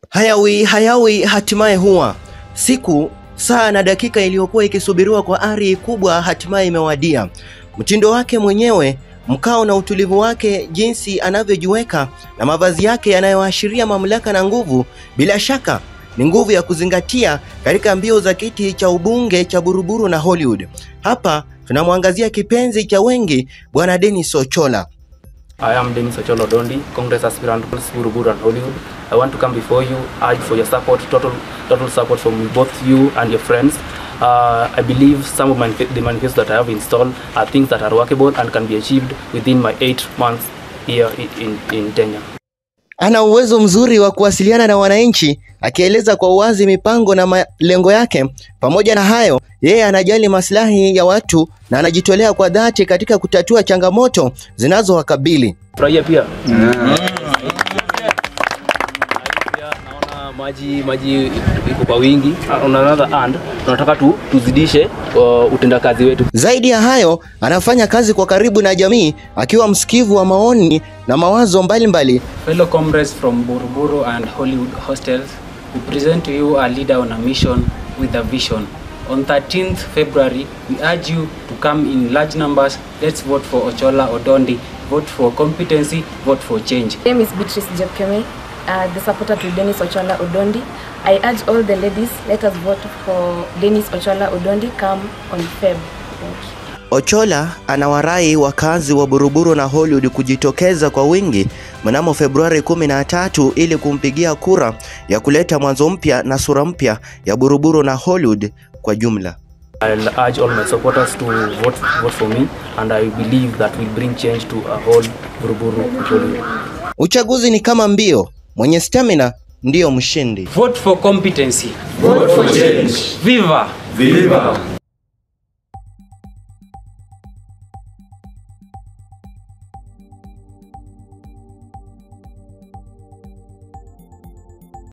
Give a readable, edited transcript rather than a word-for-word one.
Hayawi hayawi hatimaye huwa. Siku, saa na dakika iliyokuwa ikisubiriwa kwa ari kubwa hatimaye imewadia. Mtindo wake mwenyewe, mkao na utulivu wake, jinsi anavyojiweka na mavazi yake yanayoashiria mamlaka na nguvu, bila shaka ni nguvu ya kuzingatia katika mbio za kiti cha ubunge cha Buruburu na Hollywood. Hapa tunamwangazia kipenzi cha wengi, Bwana Dennis Ochola. I am Dennis Ochola Odondi, Congress aspirant Buruburu and Hollywood. I want to come before you, urge for your support, total support from both you and your friends. I believe some of the manifestos that I have installed are things that are workable and can be achieved within my 8 months here in Kenya. Ana uwezo mzuri wa kuwasiliana na wananchi, akieleza kwa uwazi mipango na malengo yake. Pamoja na hayo, yeye anajali maslahi ya watu na anajitolea kwa dhati katika kutatua changamoto zinazowakabili. Furahia pia. Naona maji iko kwa wingi. On another hand, tunataka tuzidishe utendakazi wetu. Zaidi ya hayo, anafanya kazi kwa karibu na jamii, akiwa msikivu wa maoni na mawazo mbalimbali. Fellow comrades from Buruburu and Hollywood hostels, we present to you a leader on a mission with a vision. On 13th February, we urge you to come in large numbers. Let's vote for Ochola Odondi. Vote for competency, vote for change. My name is Beatrice Jepkeme, the supporter to Dennis Ochola Odondi. I urge all the ladies, let us vote for Dennis Ochola Odondi come on Feb. Thank you. Ochola anawarai wakazi wa Buruburu na Hollywood kujitokeza kwa wingi mnamo Februari 13 ili kumpigia kura ya kuleta mwanzo mpya na sura mpya ya Buruburu na Hollywood kwa jumla. I'll urge all my supporters to vote for me, and I believe that will bring change to a whole Buruburu and Hollywood. Uchaguzi ni kama mbio, mwenye stamina ndiyo mshindi. Vote for competency. Vote for change. Viva! Viva!